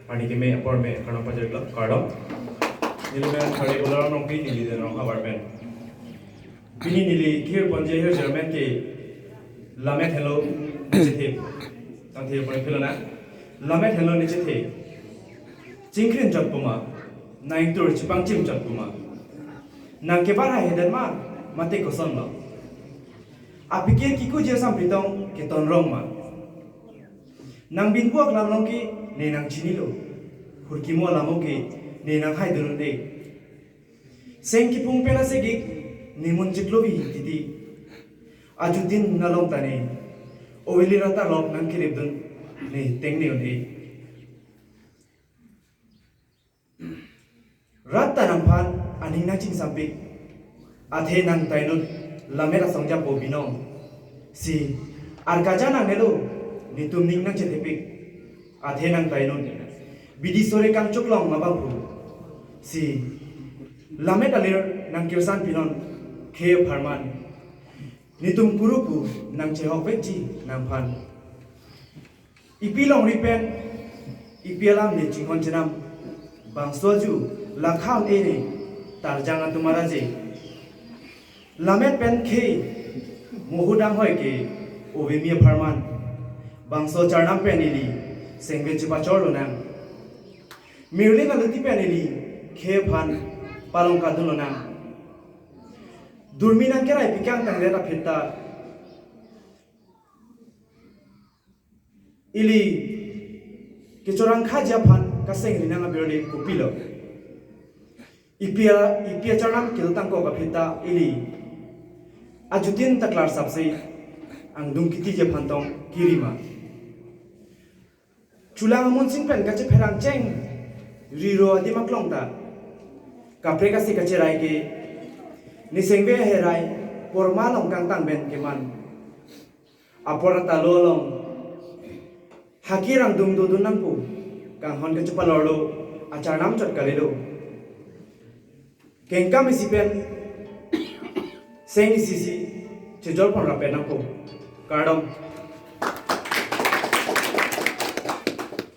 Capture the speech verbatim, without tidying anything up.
Arni keme apor me kardom pajirlo, kardom. Neli men Thari Bolaram Rongpi, neli Dendrong havar pen. Pini neli kehir ponji ahirjume ke Lammet henlo nechethe. Tangte pon philona. Lammet henlo nechethe. Chingkrin chot puma, nang ingtur chepangchim chot puma. Nang kebar haihedet ma, mate kosonlo. Apikir kekuji asampri tong ketonrong ma. Nang binpu aklam along ke ne nang chinilo. Hurkimo alamo ke ne nang haidun un-e. Seng kipung pen asegik ne mun chiklo vi titi. Ajutin nalong ta ne. Oveli rata lok nang kirip dun ne tengne un-e. Rat ta nangphan aning nang chingsampik. Athe nang tainut Lammet asong japo binong. Si, arkaja nangnelo, netum ning nang chethepik. Athe nang tainut bidi sore kangchuklong ma bangphu. Si, Lammet alir nang kirsan pinon khei apharman. Netum kurupu nang chehok vekji nangphan. Ipi longri pen, ipi alam ne chinghon chenam. Bangso aju lakha un-e ne, tarjang atum araje. Lammet pen khei, mohu dam hoi ke, ove mi apharman. Bangso charnam pen ili, sengve chepachor lonang. Mirlin aluti pen ili, khei aphan, palong kadun lonang. Durmi nang kerai pikang tangdet aphi ta. Ili kechorang khaji aphan kaseng rinang abirli kopilo. Ipi a, ipi acharnam kil tangkok aphi ta ili ajutin ta klarsapsi angdung kitiji aphan tong kirima. Chulang amun sing pen kachepherang cheng riro adim aklong ta. Kaprek asi kacherai ke ne sengve herai porma along kangtang pen keman. Apor atalo along haki rangdung dodun nangpo, kanghon kachepalorlo, acharnam chot kalilo. Kengkam isi pen seng isi si chejor pon rapet nangpo. Kardom.